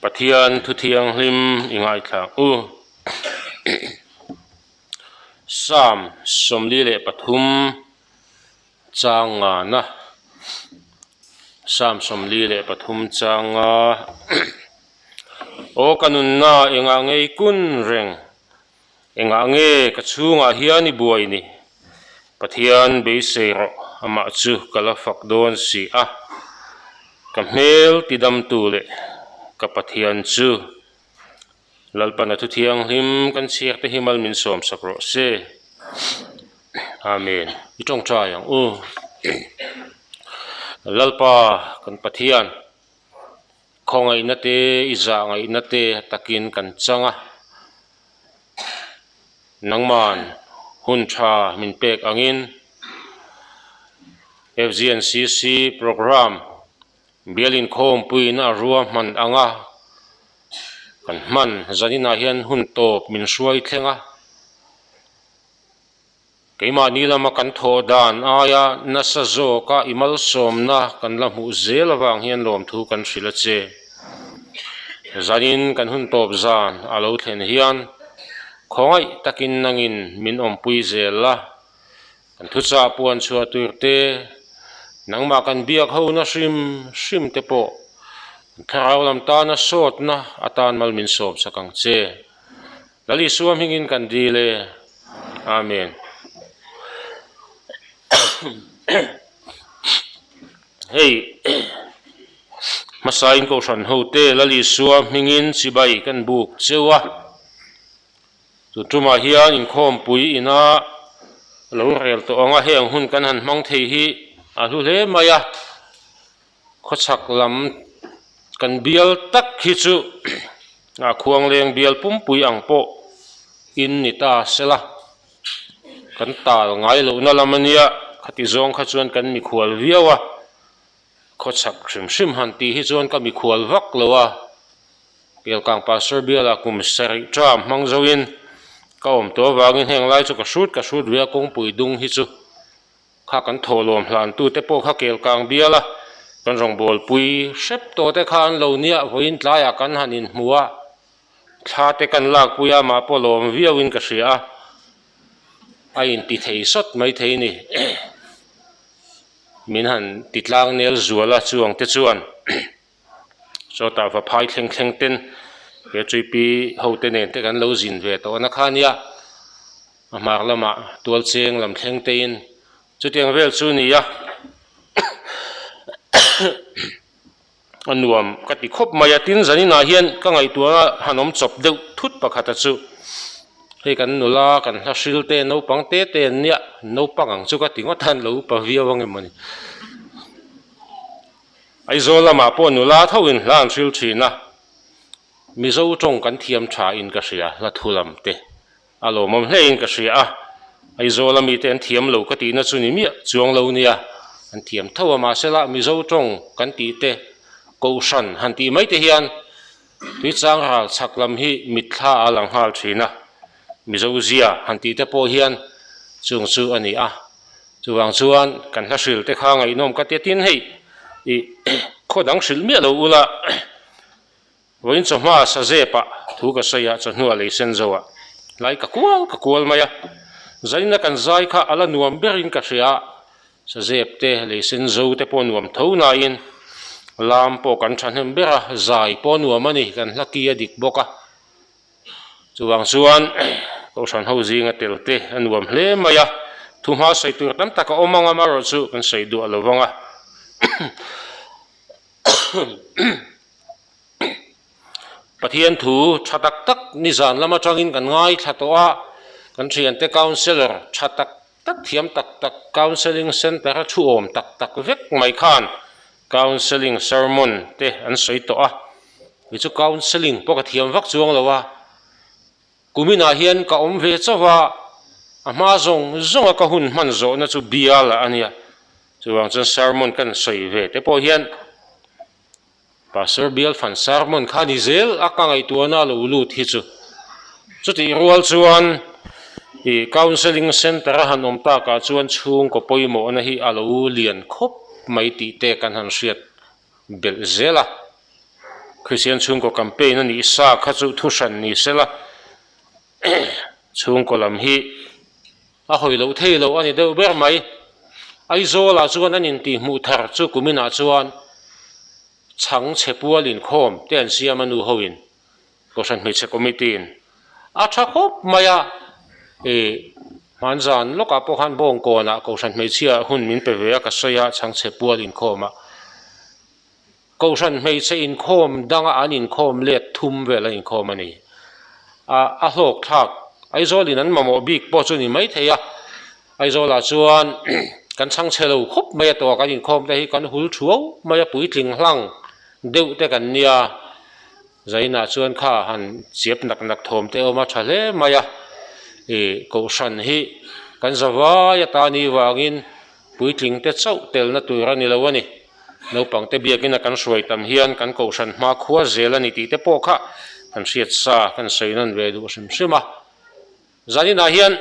Pathian thu thianghlim i ngaithla ang u. Psalm 43 chang ngana Psalm 43 chang nga Aw ka nunna engah ngei kun reng Engah nge ka chhungah hian i buai ni? Pathian beisei rawh, amah chu ka la fak dawn si a. Ka hmel tidamtu leh ka Pathian chu Lalpana thu thianghlim kan chhiar te hi mal min sawmsak rawh se. Amen. I tawngtai ang u. Lalpa kan Pathian. Khawngaihna te, i zahngaihna te takin kan chang a, nangman hun tha min pek angin FGNCC programme bial inkhawmpuiin a ruahman ang a, kan hman zaninah hian hun tawp min hruai thleng a. Keimahni lama kan thawh dan aia nasa zawka i malsawmna kan la hmuh zel avang hian lawmthu kan hrilh a che. Zanin kan hun tawp zan a lo thlen hian khawngaih takin nangin min awmpui zel la, kan thuchah puan chhuah tur te, nangmah kan biak hona hrim hrim te pawh kan thlarau lam tana sawtna atan mal min sawmsak ang che. Lal Isua hmingin kan dil e. Amen. Hei hmasain Kohhran hote Lal Isua hmingin chibai kan buk cheu a. Tun tumah hian inkhawmpui ina lo rel tawh ang a, heng hun kan han hmang thei hi a hlu hle mai a. Khawchhak lam kan bial tak hi chu a khuangleng bial pumpui ang pawh in ni ta sela, kan tal ngai lohna lam a nia, khati zawng kha chuan kan mikhual viau a, khawchhak hrim hrim han tih hi chuan ka mikhual vak lo a, Kelkang Pastor bialah kum sarih term hmang zoin ka awm tawh avangin heng lai chu ka hrut ka hrut ve a, kawngpui dung hi chu. Kha kan thawhlawm hlantute pawh kha kelkang bial a, kan rawngbawlpui hrep tawh te kha an lo nia, vawiin tlaiah kan han inhmu a, thla te kan lakpui a, amah pawh lawm viauin ka hria a, a inti thei sawt mai thei ni. Min han ti tlang nel zual a, chuang te chuan sawtah va phai thleng thleng ten he Tuipi hote nen te kan lo zin ve tawh na kha nia. A hmar lamah tual cheng lam thleng tein chutiang vel chu ni a, a nuam ka ti khawp mai a, tin zaninah hian ka ngaihtuahna han awm chawp deuh thut pakhata chu hei kan nula kan hla hril te naupang te te an nia naupang ang chu ka ti ngawt a an lo upa viau ang em mawni Aizawl lamah pawh nula tho in hla an hril thin a Mizo tawng kan thiam tha in ka hria hla thu lam te. A lawmawm hlein ka hria a, Aizawl a mite an thiam lo ka tihna chu ni miah chuang lo nia, an thiam tho a, mahsela Mizo tawng kan tih te, Kohhran han tih mai te hian Tuichang ral chhak lam hi mitthla a lang nghal thin a, Mizo zia han tih te pawh hian chung chu a ni a, chuvang chuan kan hla hril te kha ngaihnawm ka ti a, tin hei ih khaw dang hrilh miah lo ula. Vawiin chawhma sazep ah thu ka sawi a, chawhnu ah lei sen zo ah lai ka kual ka kual mai a, zaina kan zai kha a la nuam ber in ka hria a, sazep te lei sen zo te pawh nuam tho nain lam pawh kan thahnem ber a, zai pawh nuam a ni, kan hla ki a dik bawk a, chuvang chuan Kohhran ho zinga tel te a nuam hle mai a, thu hma sawi tur tam tak a awm ang a, amaherawhchu kan sawi duah lo vang a. Pathian thu tha tak tak nizan lam atangin kan ngaithla tawh a, kan thiante counsellor tha tak tak thiam tak tak counselling centre a thu awm tak tak vek mai khan counselling sermon te an sawi tawh a, kei chu counselling pawh ka thiam vak chuang lo a. Kuminah hian ka awm ve chauh a, a hma zawng zawnga ka hun hman zawhna chu bial a nia. Chuvang chuan sermon kan sawi ve te pawh hian Pastor bial fan sermon kha ni zel a ka ngaihtuahna lo lut hi chu. Chutih rual chuan ih counselling centre a han awm takah chuan chhungkaw pawimawhna hi a lo lian khawp mai tih te kan han hriat belh zel a. Kristian chhungkaw campaign a nih sa kha chu thuhran ni sela chhungkaw lam hi a hawi loh thei lo a ni deuh ber mai. Aizawlah chuan an intihhmuh thar chu kuminah chuan chhang chhe pual inkhawm te an siam a nu hoin Kohhran Hmeichhe Committee in a tha khawp mai a, ih hmanzan lawkah pawh khan Bawngkawnah Kohhran Hmeichhia hun min pe ve a ka sawi a chhangchhe pual inkhawm a, Kohhran Hmeichhe inkhawm danga an inkhawm let thum vel an inkhawm a ni. A a hlawk thlak Aizawl in an mamawh bik pawh chu ni mai thei a, Aizawlah chuan kan chhangchhe lo khawp mai a tawh a kan inkhawm te hi kan hul thuau mai a puitling hlang deuh te kan nia. Zainah chuan kha han chiap nak nak thawm te awm a tha hle mai a, ih kohhran hi kan za vai atan i vangin puitling te chauh telna tur a ni lo a ni. Naupang te biakina kan hruai tam hian kan kohhran hma khua zel a ni tih te pawh kha kan hriat sa kan sawi nawn ve duh hrim hrim a. Zaninah hian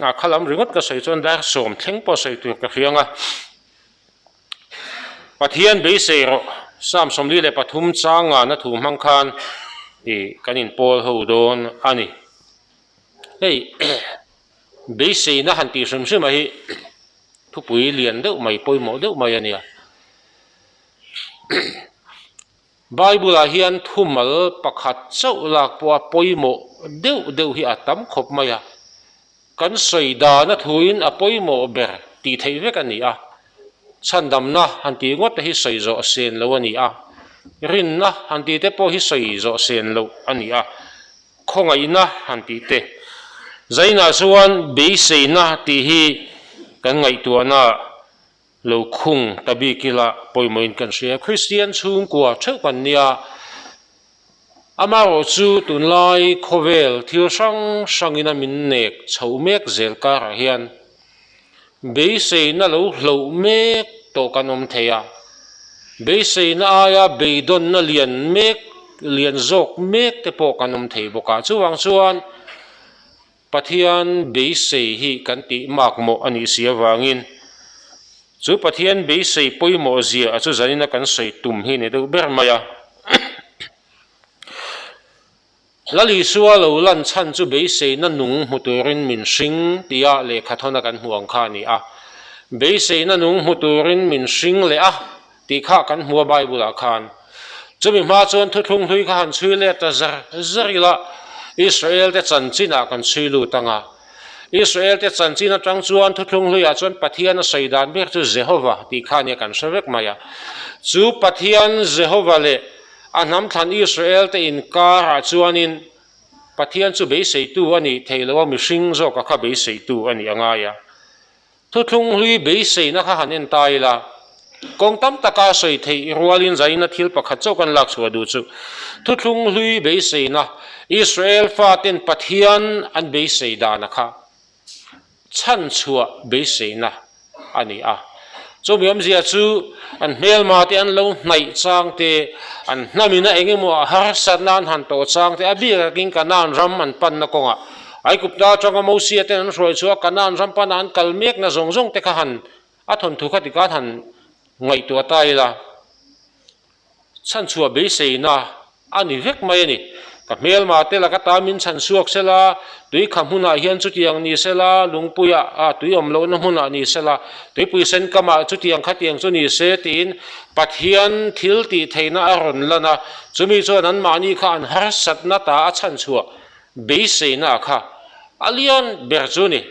a khalam ringawt ka sawi chuan dar sawm thleng pawh sawi tur ka hriang a. Pathian beisei rawh, Psalm 43 chang ngana thu hmang khan ih kan inpawl ho dawn a ni. Hei beiseina han tih hrim hrim a hi thupui lian deuh mai pawimawh deuh mai a nia. Bible ah hian thumal pakhat chauh lak pawha pawimawh deuh deuh hi a tam khawp mai a, kan sawi dana thuin a pawimawh ber tih theih vek a ni a, chhandamna han tih ngawt te hi sawi zawh sen lo a ni a, rinna han tih te pawh hi sawi zawh sen loh a ni a, khawngaihna han tih te. Zainah chuan beiseina tih hi kan ngaihtuahna Lo khung ta bik ila pawimawhin kan hria. Kristian chhungkua theuh kan nia. Amaherawh chu tunlai khawvel thil hrang hrangin a min nek chho mek zel karah hian beiseina lo hloh mek tawh kan awm thei a. Beiseina aia beidawnna lian mek lian zawk mek te pawh kan awm thei bawk a. Chuvang chuan Pathian beisei hi kan tih makmawh a nih si avangin chu Pathian beisei pawimawh zia a chu zanina kan sawi tum hi ni deuh ber mai a. Lal Isua lo lan chhan chu beiseina nung hmu turin min hring tia lehkha thawna kan hmu ang kha a ni a. Beiseina nung hmu turin min hring leh a tih kha kan hmu a Bible-ah khan. Chumi hma chuan thuthlung hlui kha han chhui let ta zar zar ila, Israel-te chanchinah kan chhui lut ang a. Israel-te chanchin atang chuan thuthlung hluiah chuan Pathian a sawi dan ber chu Jehova tih kha nia kan hre vek mai a. Chu Pathian Jehova leh a hnam thlan Israel-te inkarah chuanin Pathian chu beiseitu a nih theih loh a, mihring zawka kha beiseitu a nih a ngai a. Thuthlung hlui beiseina kha han en ta ila, kawng tam taka sawi theih rualin zaina thil pakhat chauh kan lak chhuah duh chu, thuthlung hlui beiseina, Israel faten Pathian an beisei dana kha chhanchhuah beiseina a ni a. Chumi awmzia chu an hmelma te an lo hnaih chang te, an hnamina eng emaw a harsatna an han tawh chang te, a bik takin Kanaan ram an panna kawngah Aikupta atanga Mosia ten an hruai chu a Kanaan ram pana an kal mekna zawng zawng te kha han a thawnthu kha tikhan han ngaihtuah ta ila, chhanchhuah beiseina a ni vek mai a ni. Ka hmelma te laka ta min chhan chhuak sela, tui kha hmunah hian chutiang ni sela, lungpuiah a tui awm lohna hmunah ni sela, tuipui sen kamah chutiang khatiang chu ni se tiin Pathian thil tih theihna a rawn lan a, chumi chuan anmahni kha an harsatna ta a chhanchhuah beiseina kha a lian ber chu ni.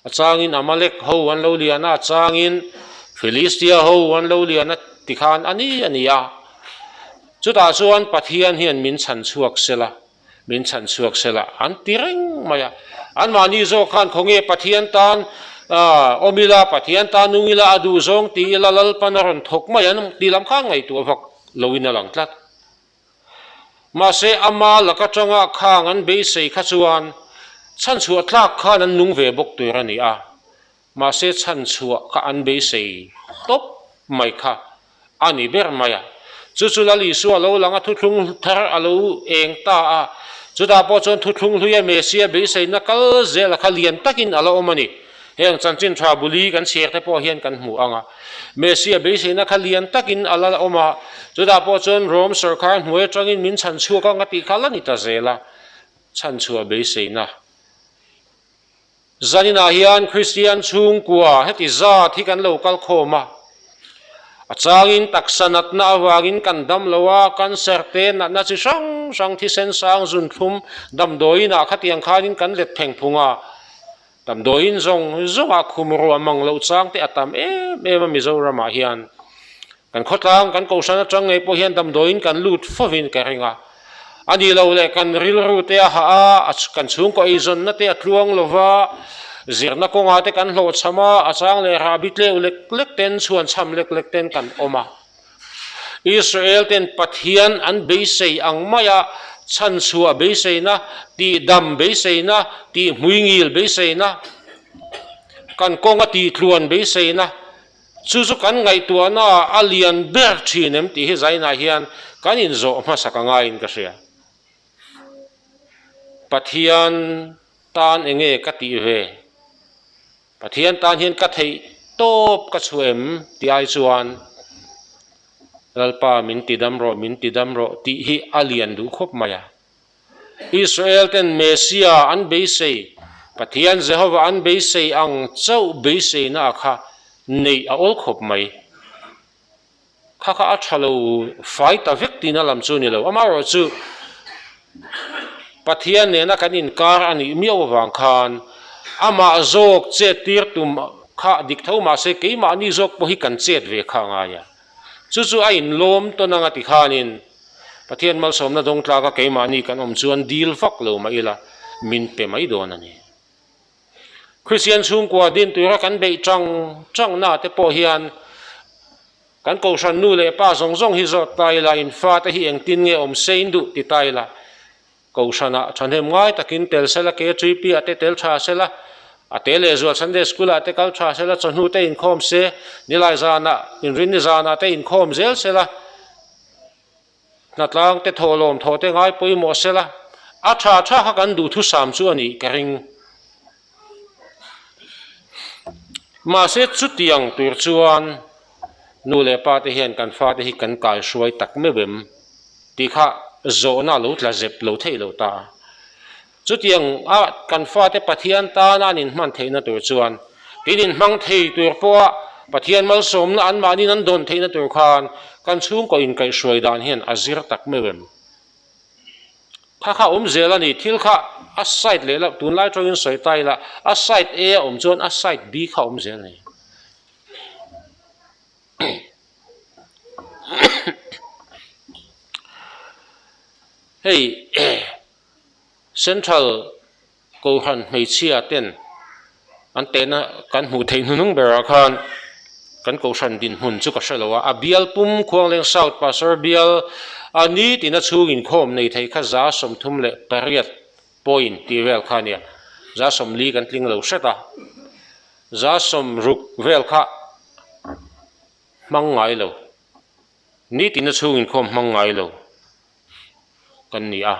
A changin Amalek ho an lo lian a, a changin Philistia ho an lo lian a tikhan a ni a ni a. Chutah chuan Pathian hian min chhan chhuak sela, min chhan chhuak sela an ti reng mai a. Anmahni zawk khan khawnge Pathian tan awm ila, Pathian tan nung ila, a duh zawng ti ila Lalpan a rawn thawk mai an tih lam khan ngaihtuah vak loin a lang tlat. Mahse, ama lak atanga khang an beisei kha chuan chhanchhuah tlak khan an nung ve bawk tur a ni a, mahse chhanchhuah kha an beisei tawp mai kha a ni ber mai a. Chu chu Lal Isua lo lang a, thuthlung thar a lo eng ta a, chutah pawh chuan thuthlung hluia Mesia beiseina kal zela kha lian takin a la awm a ni. Heng chanchin tha buli kan chhiar te pawh hian kan hmu ang a. Messia beiseina kha lian takin a la awm a, chutah pawh chuan Rom sawrkar hnuai atangin min chhan chhuak ang a tih kha la ni ta zel a, chhanchhuah beiseina. Zaninah hian Kristian chhungkua heti zat hi kan lo kal khawm a, a changin taksa natna avangin kan dam lo a, cancer te natna chi hrang hrang thisen sang zunthlum damdawiinah khatiang khanin kan let pheng phung a, damdawiin zawng zawngah khum ruah mang loh chang te a tam em em a Mizoramah hian. Kan khawtlang, kan kohhran atang ngei pawh hian damdawiin kan lut fovin ka ring a. A nih loh leh kan rilru te a hah a, kan chhungkaw eizawnna te a tluang lo va, zirna kawngah te kan hlawhchham a, a chang leh rahbi tleu lek lek ten, chhuan chham lek lek ten kan awm a. Israel ten Pathian an beisei ang maia chhanchhuah beiseina, tihdam beiseina, tihhmuingil beiseina, kan kawnga tihtluan beiseina, Chu chu kan ngaihtuahna ah a lian ber thin em tih hi zainah hian kan inzawh hmasak a ngaiin ka hria. Pathian tan enge ka tih ve? Pathian tan hian ka theih tawp ka chhuah em tih ai chuan Lalpa min tidam rawh, min tidam rawh tih hi a lian duh khawp mai a. Israel ten Messia an beisei, Pathian Jehova an beisei ang chauh beiseina kha neih a awl khawp mai. Kha kha a tha lo fai ta vek tihna lam chu a ni lo. Amaherawhchu Pathian nena kan inkar a nih miau avang khan amah zawk chet tir tum kha dik tho mahse keimahni zawk pawh hi kan chet ve kha a ngai a. Chu chu a inlawm tawn anga tikhanin Pathian malsawmna dawng tlaka keimahni kan awm chuan dil vak lo mah ila min pe mai dawn a ni. Kristian chhungkua din tura kan beih chang changna te pawh hian kan kohhran nu leh pa zawng zawng hi zawt ta ila in fate hi engtin nge awm se in duh ti ta ila Kohhranah thahnem ngai takin tel sela, KTP ah te tel tha sela, a te leh zual Sunday School ah te kal tha sela, chawhnu te inkhawm se, nilai zanah, inrinni zanah te inkhawm zel sela, hnatlang te thawhlawm thawh te ngai pawimawh sela, a tha tha kha kan duhthusam chu a nih ka ring. Mahse chutiang tur chuan nu leh pa te hian kan fate hi kan kaihruai tak meuh em tih kha zawhna a lo tla zep lo theih lo ta a. Chutiang a kan fate Pathian tana an inhman theihna tur chuan tin inhmang thei tur pawha Pathian malsawmna anmahniin an dawn theihna tur khan kan chhungkaw inkaihhruai dan hian a zir tak meuh em. Kha kha awm zel a ni, thil kha a side leh loh, tunlai tawngin sawi ta ila, a side A a awm chuan a side B kha awm zel a ni. Hei Central Kohhran hmeichhia ten an tehna kan hmuh theih hnuhnung berah khan kan kohhran dinhmun chu ka hre lo a, a bial pum Khuangleng South Pastor bial a ni tina chhung inkhawm nei thei kha 38 point tih vel kha a nia, 40 kan tling lo hret a, 60 vel kha hmang ngai lo, nitina chhung inkhawm hmang ngai lo. kan ni a.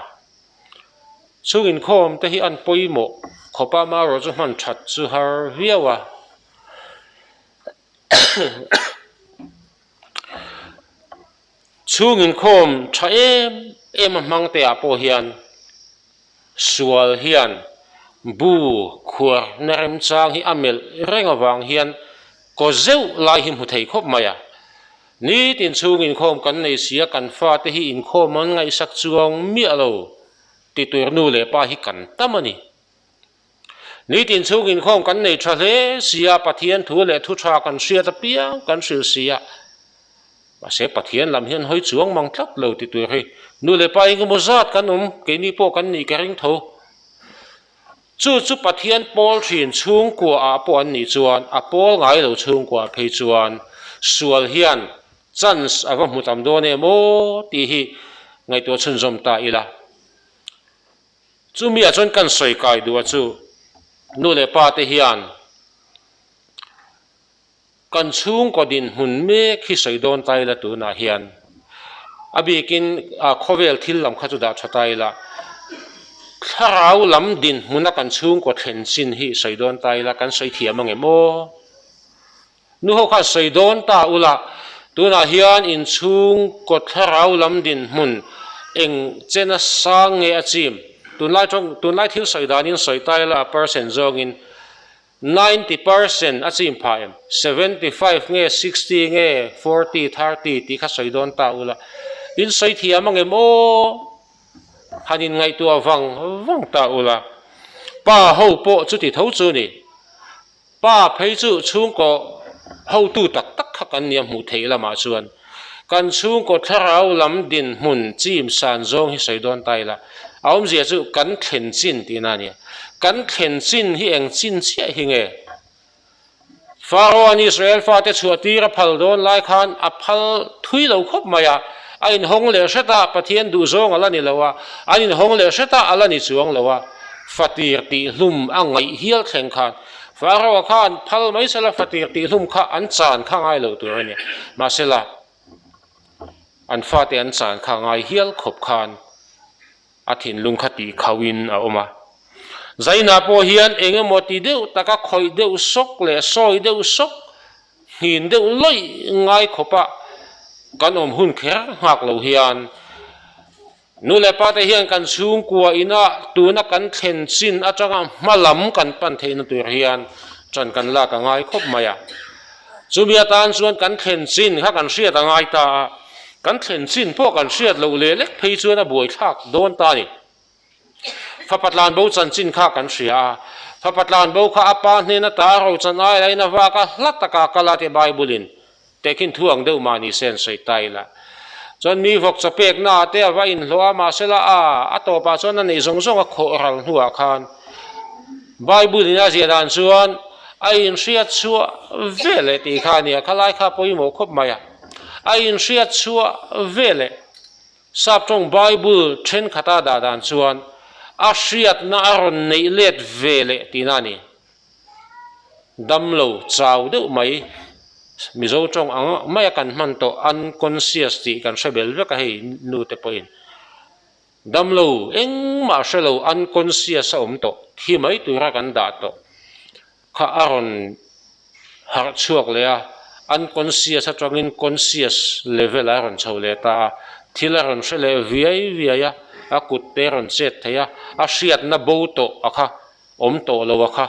Chung inkhawm te hi an pawimawh khawp a, amaherawh chu hman that chu har viau a. Chung inkhawm tha em em a hmang te ah pawh hian Sual hian bu khuarna remchang hi a melh reng avang hian kaw zeuh lai hi hmu thei khawp mai a. Nitin chhung inkhawm kan nei sia kan fate hi inkhawm an ngaihsak chuang miah lo ti tur nu leh pa hi kan tam a ni. Nitin chhung inkhawm kan nei tha hle sia Pathian thu leh thu tha kan hriat apiang kan hrilh sia. Mahse Pathian lam hian hawi chuang mang tlat lo ti tur hi nu leh pa engemaw zat kan awm, keini pawh kan nih ka ring tho. Chu chu Pathian pawl thin chhungkua ah pawh an nih chuan a pawl ngai lo chhungkua ah phei chuan sual hian chance a va hmu tam dawn em aw tih hi ngaihtuah chhunzawm ta ila. Chumi ah chuan kan sawi kai duh a chu nu leh pa te hian Kan chhungkaw dinhmun mek hi sawi dawn ta ila tunah hian a bikin khawvel thil lam kha chu dah tha ta ila. Thlarau lam dinhmuna kan chhungkaw thlen chin hi sawi dawn ta ila kan sawi thiam ang em aw? Nu ho khan sawi dawn ta ula, tunah hian inchhungkaw thlarau lam dinhmun eng chena sang nge a chim? Tunlai tawng, tunlai thil sawi danin sawi ta ila a percent zawngin 90 percent a chim phah em? 75 nge 60 nge 40, 30 tih kha sawi dawn ta ula, in sawi thiam ang em aw? Han inngaihtuah vang vang ta ula, pa ho pawh chuti tho chu ni. Pa phei chu chhungkaw hotu tak tak kha kan nia hmuh theih lamah chuan kan chhungkaw thlarau lam dinhmun chim san zawng hi sawi dawn ta ila, a awmzia chu kan thlen chin tihna a nia. Kan thlen chin hi eng chin chiah hi nge? Pharaoh-a'n Israel fate chhuah tir a phal dawn lai khan a phal thui lo khawp mai a, a inhawng leh hret a, Pathian duhzawng a la ni lo a, an inhawng leh hret a, a la ni chuang lo a. Fatir tihhlum a ngaih hial thleng khan Pharaoh-a khan phal mai sela fatir tihhlum kha an chan kha ngai lo tur a ni. Mahsela, an fate an chan kha ngai hial khawp khan a thinlung kha tih khauhin a awm a. Zainah pawh hian eng emaw ti deuh taka khawih deuh sawk leh sawi deuh sawk, nghin deuh lawih ngai khawpa kan awm hun kher nghak lo hian Nu leh pa te hian kan chhungkua ina tuna kan thlen chin atanga hma lam kan pan theihna tur hian ṭan kan lak a ngai khawp mai a. Chumi atan chuan kan thlen chin kha kan hriat a ngai ta a, kan thlen chin pawh kan hriat loh leh lek phei chuan a buaithlak dawn ta a ni. Fapa tlanbo chanchin kha kan hria a, fapa tlanbo kha a pa hnen ata a rochan ai laiin a vak a, hla taka kal a ti Bible-in. Tehkhin thu ang deuh mahni se an sawi ta ila. Chuan mi vawk chaw pekna ah te a va inhlawh a, mahsela a a tawpah chuan a neih zawng zawng a khawh ral hnuah khan Bible in a ziah dan chuan a inhriat chhuah ve leh tih kha a nia, khalai kha pawimawh khawp mai a, a inhriat chhuah ve leh Sap tawng Bible thenkhat a dah dan chuan a hriatna a rawn neih let ve leh tihna a ni. Damlo chau deuh mai, Mizo tawng ang maia kan hman tawh unconscious tih kan hre bel vek a hei nu te pawhin. Damlo engmah hre lo unconscious a awm tawh, thi mai tura kan dah tawh kha a rawn harh chhuak leh a, unconscious atangin conscious level ah a rawn chho leh ta a, thil a rawn hre leh viai viai a, a kut te a rawn chet thei a, a hriatna bo tawh a kha. Awm tawh lo a kha,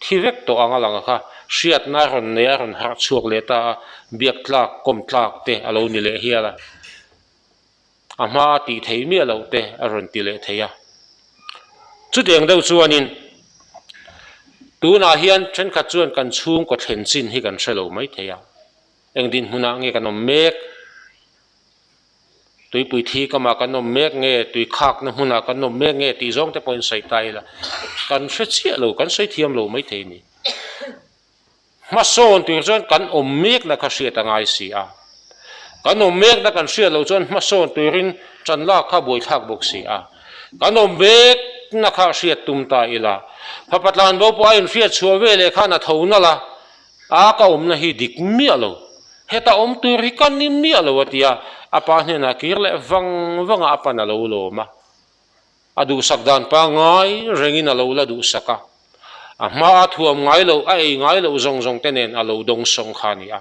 thi vek tawh ang a lang a kha, hriatna a rawn nei a, a rawn harh chhuak leh ta a, biak tlak, kawm tlak te a lo ni leh hial a, a hma a tih thei miah loh te a rawn ti leh thei a. Chutiang deuh chuanin tunah hian thenkhat chuan kan chhungkaw thlen chin hi kan hre lo mai thei a, eng dinhmunah nge kan awm mek? Tuipui thi kamah kan awm mek nge, tui khakna hmunah kan awm mek nge tih zawng te pawhin sawi ta ila, kan hre chiah lo, kan sawi thiam lo mai thei a ni. Hmasawn tur chuan kan awm mekna kha hriat a ngai si a, kan awm mekna kan hriat loh chuan hmasawn turin ṭan lak kha buaithlak bawk si a, kan awm mekna kha hriat tum ta ila, fapa tlanbo pawh a inhriat chhuah veleh khan a tho nalh a, A ka awmna hi dik miah lo, heta awm tur hi ka ni miah lo a ti a, a pa hnenah kir leh vang vang a a pan a lo lawm a. A duhsak dan pangngai rengin a lo la duhsak a, a hma a thuam ngai loh, a ei ngai loh zawng zawng te nen a lo dawngsawng kha a ni a.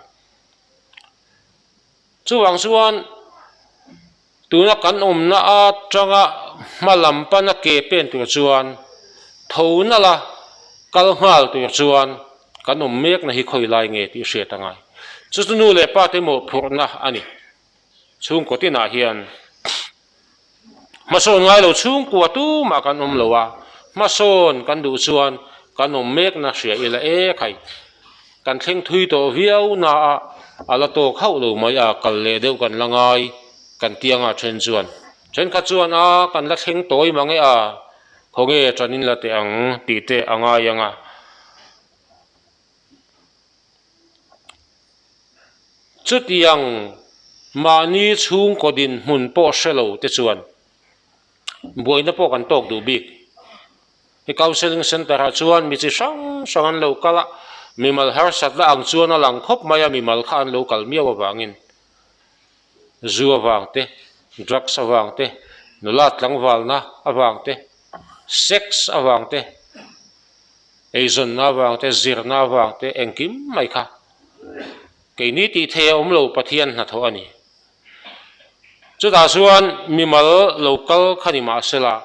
Chuvang chuan Tuna kan awmna atanga hma lam pana ke pen tur chuan tho nalh a, kal nghal tur chuan kan awm mekna hi khawi lai nge tih hriat a ngai. Chu chu nu leh pa te mawhphurhna a ni. Chhungkaw tinah hian hmasawn ngai lo chhungkua tumah kan awm lo a, hmasawn kan duh chuan kan awm mekna hria ila e khai. Kan thleng thui tawh viau na a, a la tawk hauh lo mai a, kal leh deuh kan la ngai kan ti anga then chuan thenkhat chuan a kan la thleng tawi mang e a, khawnge tan in la teh ang tih te a ngai ang a. Chutiang mahni chhungkaw dinhmun pawh hre lo te chuan buaina pawh kan tawk duh bik. He counselling centre ah chuan mi chi hrang hrang an lo kal a, mimal harsatna ang chuan a lang khawp mai a, mimal kha an lo kal miau avangin zu avang te, drugs avang te, nula tlangvalna avang te, Sex avang te, eizawnna avang te, zirna avang te, engkim mai kha keini tih thei a awm lo Pathian hnathawh a ni. Chutah chuan mimal lo kal kha ni mah sela,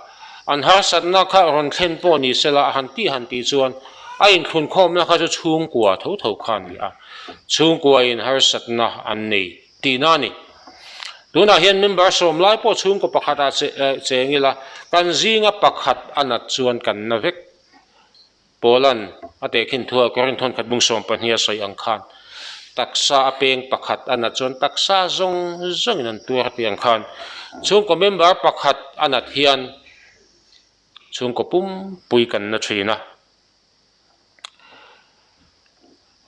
an harsatna kha rawn thlen pawh ni sela a han tih han tih chuan a inthlunkhawmna kha chu chhungkua tho tho kha a ni a, chhungkuain harsatna an nei tihna a ni. Tunah hian member sawm lai pawh chhungkaw pakhatah cheng ila, kan zinga pakhat a nat chuan kan na vek. Paula'n a tehkhin thu a Korinth thawnkhat bung 12 a sawi ang khan, taksa a peng pakhat a nat chuan taksa zawng zawngin an tuar tih ang khan, chhungkaw member pakhat a nat hian chhungkaw pumpui kan na thin a.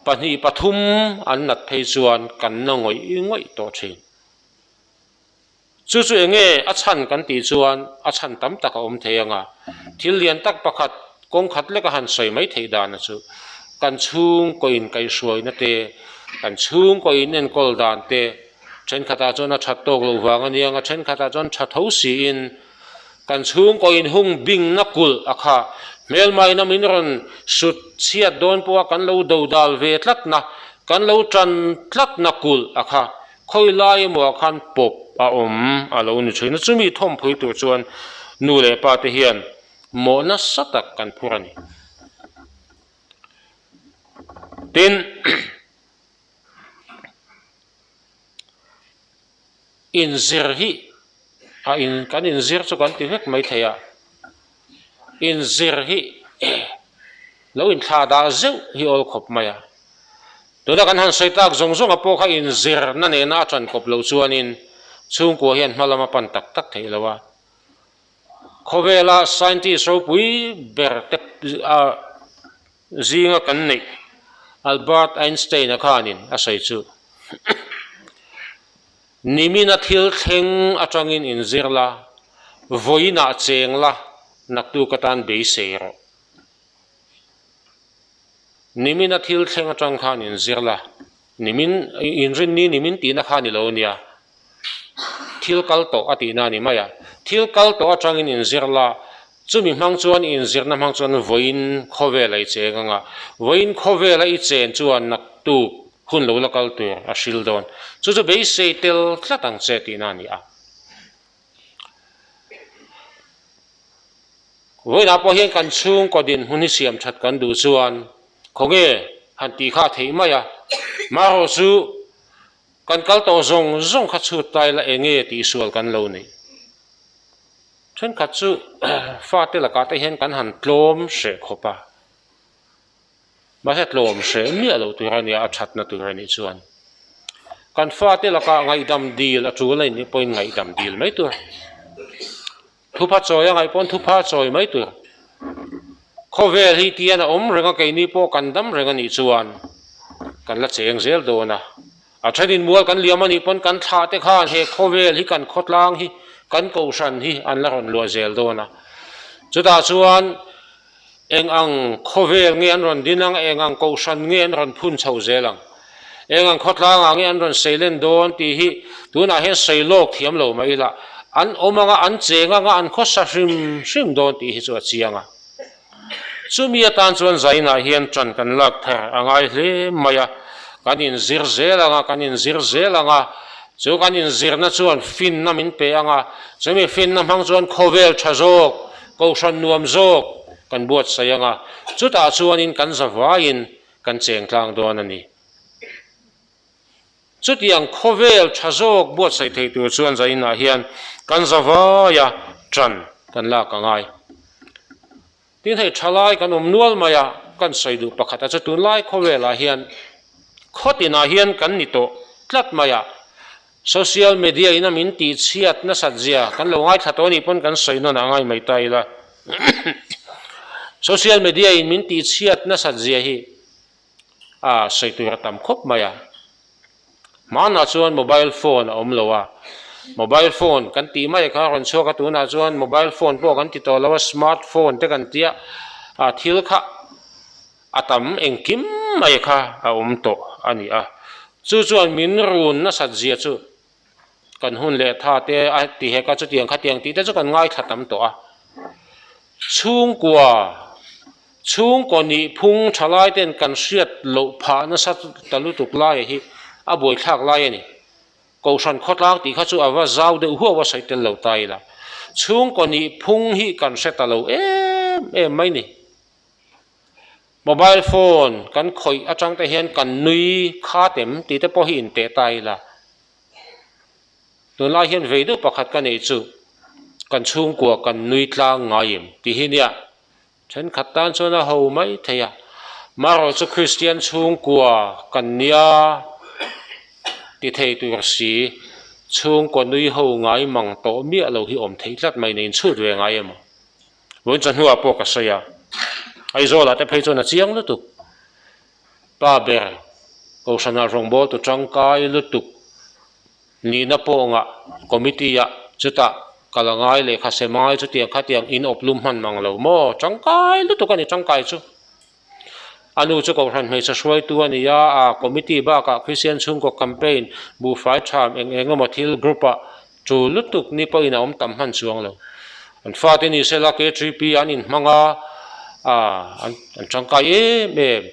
Pahnih pathum an nat phei chuan kan na ngawih ngawih tawh thin. Chu chu enge a chhan kan tih chuan a chhan tam tak a awm thei ang a, thil lian tak pakhat kawng khat lek a han sawi mai theih dan a chu kan chhungkaw in kaihhruaina te, kan chhungkaw in enkawl dan te, thenkhatah chuan a that tawk loh vang a nia ang a, thenkhatah chuan tha tho siin kan chhungkaw in hung bingna kulh a kha hmelmaina min rawn sut chhiat dawn pawha kan lo dodal ve tlatna, kan lo tan tlatna kulh a kha. Khawi lai emaw ah khan pawp a awm a lo ni thin a, chumi thawmpui tur chuan nu leh pa te hian mawh nasa tak kan phur a ni. Tin, inzir hi a in kan inzir chu kan ti vek mai thei a, inzir hi lo inthlah dah zeuh hi awl khawp mai a. Tuna kan han sawi tak zawng zawnga pawh kha inzirna nena a ṭan kawp loh chuanin chhungkua hian hma lama pan tak tak theih lo a. Khawvela scientist ropui ber te zinga kan neih Albert Einstein-a khanin a sawi chu, Nimina thil thleng atangin inzir la, vawiinah cheng la, naktuk atan beisei rawh. Nimina thil thleng atang khan inzir la, nimin inrinni nimin tihna kha ni lo nia, thil kal tawh a tihna a ni mai a, thil kal tawh atangin inzir la, chumi hmang chuan inzirna hmang chuan vawiin khawvela i cheng ang a, vawiin khawvela i chen chuan naktuk hun lo la kal tur a hril dawn, chu chu beisei tel tlat ang che tihna a ni a. Vawiinah pawh hian kan chhungkaw dinhmun hi siam that kan duh chuan khawnge han tih kha a theih mai a, marawh chu kan kal tawh zawng zawng kha chhut ta ila enge tihsual kan lo neih. Thenkhat chu fate lakah te hian kan han tlawm hreh khawp a. Mahse tlawm hreh miah loh tur a nia, a thatna tur a nih chuan. Kan fate lakah ngaihdam dil a tul a nih pawhin ngaihdam dil mai tur. Thupha chawi a ngaih pawn thupha chawi mai tur. Khawvel hi tian a awm reng a, keini pawh kan dam reng a nih chuan kan la cheng zel dawn a. A thenin mual kan liam a nih pawn kan thlah te khan he khawvel hi kan khawtlang hi kan kohhran hi an la rawn luah zel dawn a. Chutah chuan Eng ang khawvel nge an rawn din ang, eng ang kohhran nge an rawn phun chho zel ang, eng ang khawtlangah nge an rawn seilen dawn tih hi tunah hian sawi lawk thiam lo mai ila, an awm anga, an cheng anga, an khawsa hrim hrim dawn tih hi chu a chiang a. Chumi atan chuan zainah hian ṭan kan lak thar a ngai hle mai a, kan inzir zel anga, kan inzir zel anga, chu kan inzirna chuan finna min pe anga, chumi finna hmang chuan khawvel ṭha zawk, Kohhran nuam zawk kan buatsaih ang a, chutah chuanin kan zavaiin kan cheng tlang dawn a ni. Chutiang khawvel tha zawk buatsaih thei tur chuan zainah hian kan zavaia ṭan kan lak a ngai. Tin hei thalai kan awm nual mai a, kan sawi duh pakhat a chu tunlai khawvelah hian khawtinah hian kan ni tawh tlat mai a, Social media in a min tih chhiat nasat zia kan lo ngaithla tawh anih pawn kan sawi nawn a ngai mai ta ila. Social media in min tih chhiat nasat zia hi a sawi tur a tam khawp mai a. Hmanah chuan mobile phone a awm lo a, mobile phone kan tih mai kha a rawn chhuak a, tunah chuan mobile phone pawh kan ti tawh lo a, smart phone te kan tia a thil kha A tam engkim mai kha a awm tawh a ni a, chu chuan min run nasat zia chu kan hun leh tha te a ti hek a, chutiang khatiang tih te chu kan ngaithla tam tawh a. Chhungkua, chhungkaw nih phung tha lai ten kan hriat loh phah nasa ta lutuk laia hi a buaithlak lai a ni. Kohhran khawtlang tih kha chu a va zau deuh huau a sawi tel lo ta ila. Chhungkaw nih phung hi kan hre ta lo em em mai ni. Mobile phone kan khawih atang te hian kan nui khat em tih te pawh hi inteh ta ila. Tunlai hian vei deuh pakhat ka neih chu kan chhungkua kan nui tlang ngai em tih hi nia thenkhat tan chuan a ho mai thei a, marawh chu Kristian chhungkua kan nia ti thei tur si chhungkua nui ho ngai mang tawh miah lo hi awm theih tlat mai nei inchhut ve ngai emaw. Vawiin chawhnuah pawh ka sawi a, Aizawlah te phei chuan a chiang lutuk. Pa ber Kohhranah rawngbawltu tangkai lutuk nihna pawngah committee-ah chutah kal a ngai lehkha sem a ngai chutiang khatiang in awp lum hman mang lo maw? Tangkai lutuk a ni tangkai chu. A nu chu Kohhran hmeichhe hruaitu a ni a, a committee bakah Kristian chhungkaw campaign buhfai tham eng eng emaw thil group-ah tul lutuk ni pawhin a awm tam hman chuang lo. An fate ni sela K3P an inhmang a, an tangkai em em.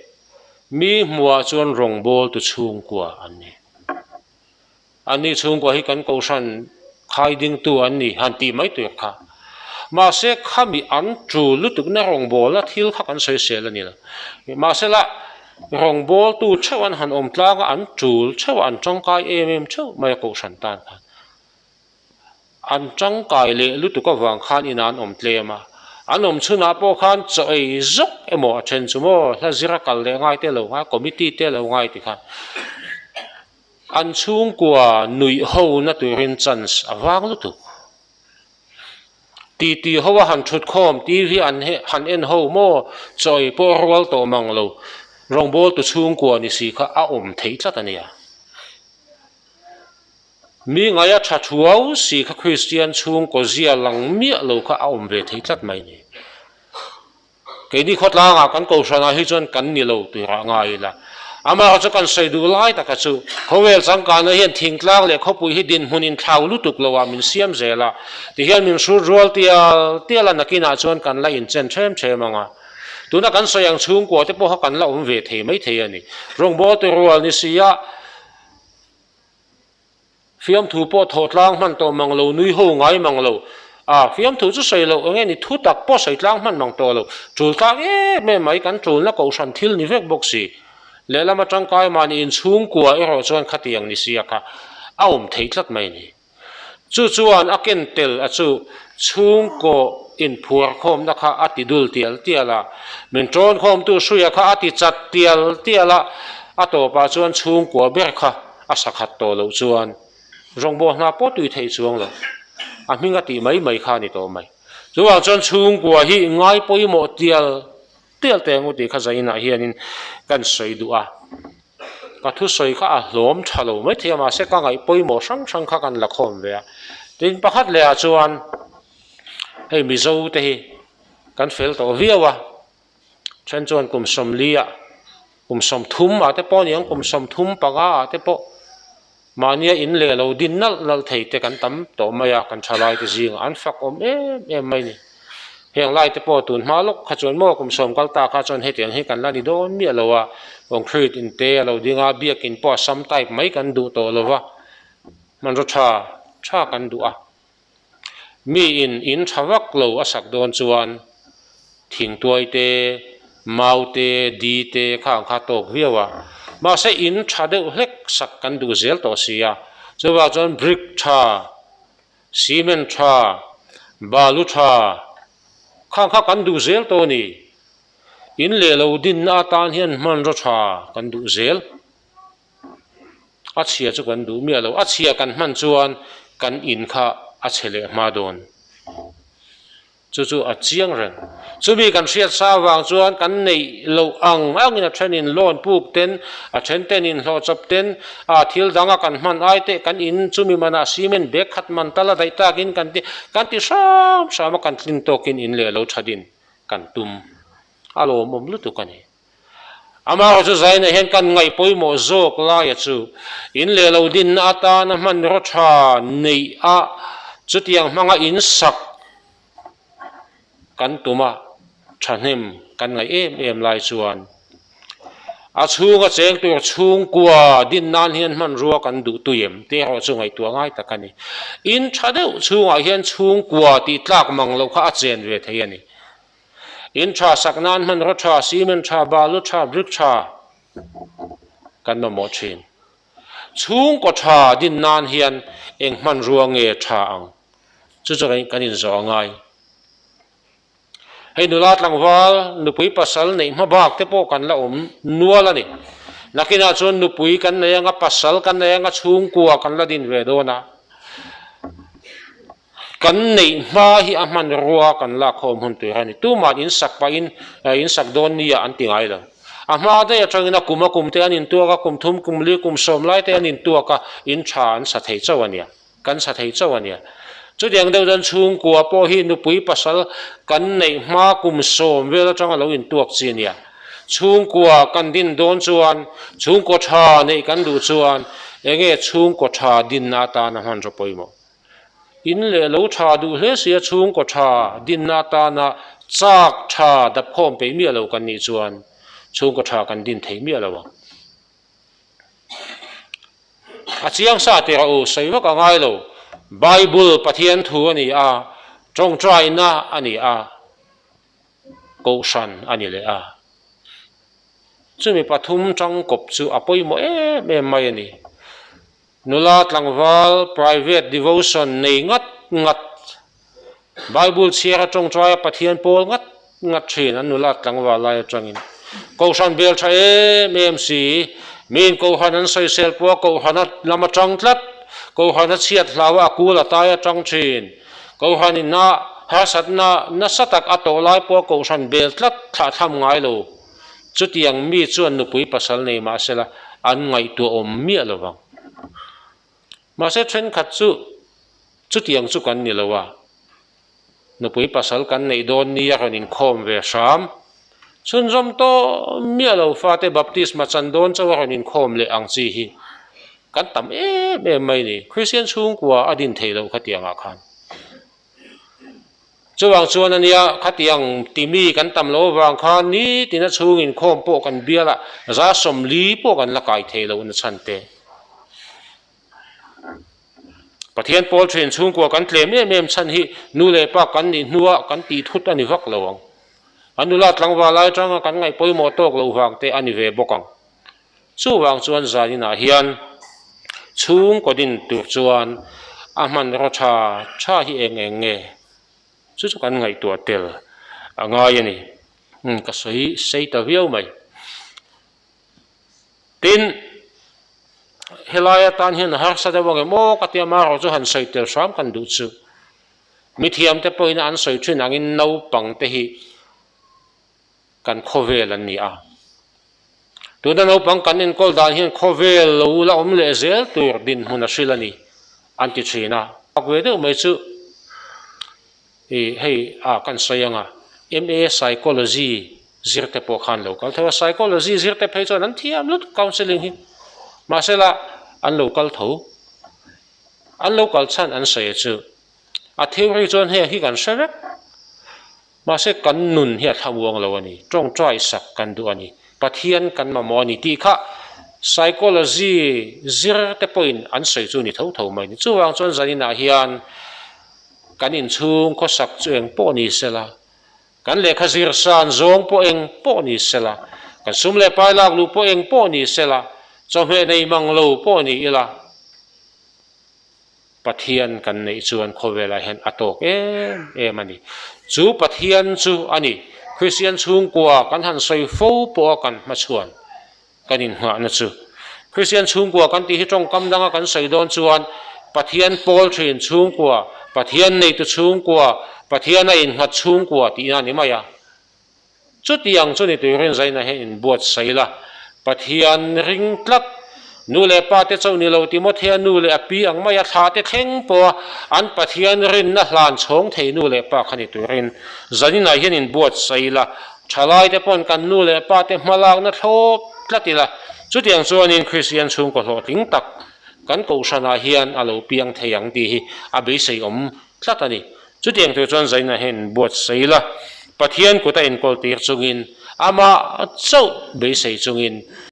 Mi hmuhah chuan rawngbawltu chhungkua an ni. Anni chhungkua hi kan kohhran khai dingtu an ni han tih mai tur kha. Mahse khami an tul lutukna rawngbawlna thil kha kan sawisel a ni lo. Mahsela rawngbawltu theuh an han awm tlang a, an tul theuh a, an tangkai em em theuh mai a kohhran tan khan. An tangkai leh lutuk avang khan inah an awm tlem a, an awm chhunah pawh khan chaw ei zawk emaw a then chu maw hla zira kal leh ngai te lo ngai, committee te lo ngai ti khan an chhungkua nuih ho na turin chance a vang lutuk. Titi ho a han thut khawm TV an han en ho maw chaw ei pawh rual tawh mang lo, rawngbawltu chhungkua ni si kha a awm theih tlat a nia. Mi ngaia tha thuau si kha Kristian chhungkaw zia lang miah lo kha a awm ve thei tlat mai ni. Keini khawtlangah kan kohhranah hi chuan kan ni lo turah ngai ila. Amaherawhchu chu kan sawi duh lai taka chu khawvel changkanna hian thingtlang leh khawpui hi dinhmun inthlau lutuk loah min siam zel a, tihian min hrut rual tial tial a nakinah chuan kan la inchen ṭhem ṭhem ang a. Tuna kan sawi ang chhungkua te pawh kha kan la awm ve thei maithei a ni. Rawngbawltu rual ni si a. Fiamthu pawh thawh tlang hman tawh mang lo, nui ho ngai mang lo. A, fiamthu chu sawi loh eng nge ni, thu tak pawh sawi tlang hman mang tawh lo. Tul tlang em em mai, kan tulna kohhran thil ni vek bawk si. Lehlam atangkai mahni inchhungkua erawh chuan khatiang ni sia kha a awm theih tlat mai ni. Chu chuan a ken tel a chu chhungkaw inphuar khawmna kha a ti dul tial tial a, min tawn khawmtu hruia kha a ti chat tial tial a, a tawpah chuan chhungkua ber kha a sakhat tawh loh chuan rawngbâwl hna pawh tui theih chuang lo, a hming a tih mai mai kha a ni tawh mai. Chuvang chuan chhungkua hi ngai pawimawh tial tial teh ang u tih kha zainah hianin kan sawi duh a. Ka thusawi kha a hlawm tha lo mai thei a, mahse ka ngaih pawimawh hrang hrang kha kan la khawm ve a. Tin, pakhat lehah chuan hei Mizo te hi kan fel tawh viau a, then chuan kum sawmli ah, kum sawmthum ah te pawh a ni ang, kum sawmthum panga ah te pawh Mahnia in leh lo din nalh nalh thei te kan tam tawh mai a, kan thalai te zingah an fak awm em em mai ni. Heng lai te pawh tun hma lawk kha chuan maw kum sawm kal ta kha chuan hetiang hi kan la ni dawn miah lo a, concrete in te a lo ding a, biakin pawh a sam type mai kan duh tawh lo va, hmanraw tha tha kan duh a. Mi in in tha vak lo a sak dawn chuan thingtuai te, mau te, di te kha ang kha tawk viau a. Mahse in tha deuh hlek sak kan duh zel tawh si a. Chuvang chuan brick tha, cement tha, balu tha khang kha kan duh zel tawh a ni. In leh lo dinna atan hian hmanraw tha kan duh zel. A chhia chu kan duh miah lo. A chhia kan hman chuan kan in kha a chhe leh hma dawn. Chu chu a chiang reng. Chumi kan hriat sa avang chuan kan neih loh ang angin a thenin loan puk ten, a then ten inhlawh chawp ten, a thil danga kan hman ai teh kan in chumi manah cement bag khat man tal a daih takin kan ti kan ti hram hram a kan tlin tawkin in leh lo tha din kan tum a lawmawm lutuk a ni. Amaherawhchu Zaina hian kan ngaih pawimawh zawk laia chu in leh lo dinna atana hmanraw tha neih a chutiang hmanga in sak. kan tum a, thahnem kan ngaih em em lai chuan a chhunga cheng tur chhungkua din nan hian hmanrua kan duh tui em tih erawh chu ngaihtuah ngai tak a ni. In tha deuh chhungah hian chhungkua tih tlak mang loh kha a chen ve thei a ni. In tha sak nan hmanraw tha, cement tha, balu tha, brick tha kan mamawh thin. Chhungkaw tha din nan hian eng hmanrua nge tha ang? Chu chu kan inzawh a ngai. Hei nula tlangval nupui pasal neih hma bak te pawh kan la awm nual a ni. Nakinah chuan nupui kan nei anga pasal kan nei anga chhungkua kan la din ve dawn a. Kan neih hma hi a hmanrua kan lak khawm hun tur a ni. Tuma'n in sak pahin in sak dawn nia an ti ngai lo. A hma daih atangin a kum a kum te an intuak a, kum thum kum li kum sawm lai te an intuak a, in tha an sa thei chauh a nia. Kan sa thei chauh a nia. Chutiang deuh chuan chhungkua pawh hi nupui pasal kan neih hma kum sawm vel atanga lo intuak chi a nia. Chhungkua kan din dawn chuan chhungkaw tha neih kan duh chuan enge chhungkaw tha dinna atana hmanraw pawimawh? In leh lo tha duh hle sia chhungkaw tha dinna atana chak tha dapkhawm peih miah lo kan nih chuan chhungkaw tha kan din thei miah lo ang. A chiang sa teh rawh u, sawi vak a ngai lo. Bible Pathian thu a ni a, tawngtaina a ni a, kohhran a ni leh a. Chumi pathum tangkawp chu a pawimawh em em mai a ni. Nula tlangval private devotion nei ngat ngat, Bible chhiara tawngtaia Pathian pawl ngat ngat thin an nula tlangval lai atangin Kohhran bel tha em em si, miin Kohhran an sawisel pawh a Kohhran a lam atang tlat, Kohhran a chhiat hlau a a kul a tai atang thin, Kohhran in a harsatna nasa tak a tawh lai pawh a Kohhran bel tlat thlahthlam ngai lo. Chutiang mi chuan nupui pasal nei mahsela an ngaihtuah awm miah lo vang. Mahse thenkhat chu chutiang chu kan ni lo a, nupui pasal kan neih dawn nia rawn inkhawm ve hram. Chhunzawm tawh miah lo fate baptisma chan dawn chauh a rawn inkhawm leh ang chi hi kan tam em em mai ni. Kristian chhungkua a din theih loh khatiangah khan. Chuvang chuan a nia, khatiang timi kan tam loh avang khan nitina chhung inkhawm pawh kan bial a, za 40 pawh kan la kai thei loh nachhan te. Pathian pawl thin chhungkua kan tlem em em chhan hi nu leh pa kan nih hnua kan tih thut a ni vak lo ang. A nula tlangval lai atanga kan ngaih pawimawh tawk loh vang te a ni ve bawk ang. Chuvang chuan zaninah hian chhungkaw din tur chuan a hmanraw tha tha hi eng eng nge? Chu chu kan ngaihtuah tel a ngai a ni. Umm ka sawi sei ta viau mai. Tin, helai atan hian a harsa deuh ang em aw ka tia amaherawh chu han sawi tel hram kan duh chu. Mithiamte pawhin an sawi thin angin naupangte hi kan khawvel an ni a. Tuna naupang kan enkawl dan hian khawvel lo la awm leh zel tur dinhmun a hril a ni, an ti thin a. Pak ve deuh mai chu ih hei ah kan sawi ang a, MA Psychology zir te pawh khan lo kal tho a, Psychology zir te phei chuan an thiam lutuk counselling hi, mahsela an lo kal tho, an lo kal chhan an sawi chu a theory chuan hei hi kan hre vek. Mahse kan nun hi a thla uang lo a ni, tawngtai sak kan duh a ni, Pathian kan mamawh a ni tih kha psychology zir te pawhin an sawi chu ni tho tho mai a ni. Chuvang chuan zaninah hian kan inchhung khawsak chu eng pawh ni sela, kan lehkha zir san zawng pawh eng pawh ni sela, kan sum leh pai lak luh pawh eng pawh ni sela, chawhmeh nei mang lo pawh ni ila, Pathian kan neih chuan khawvelah hian a tawk em em a ni. Chu Pathian chu a ni. Kristian chhungkua kan han sawi fo pawha kan hmachhuan kan innghahna chu. Kristian chhungkua kan tih hi tawngkam danga kan sawi dawn chuan Pathian pawl thin chhungkua, Pathian neitu chhungkua, Pathiana innghat chhungkua tihna a ni mai a. Chutiang chu ni tuirin zaina hian inbuatsaih la, Pathian ring tlat. Nu leh pa te chauh ni lo Timothea nu leh a pi ang maia thla te thleng pawha an Pathian rinna hlan chhawng thei nu leh pa kha ni tuirin zaninah hian inbuatsaih la, thalai te pawn kan nu leh pa te hmalakna thlawp tlat ila. Chutiang chuanin Kristian chhungkaw hlawhtling tak kan kohhranah hian a lo piang thei ang tih hi a beisei awm tlat a ni. Chutiang tur chuan zaina hian inbuatsaih la, Pathian kut a enkawl tir chungin, amah chauh beisei chungin.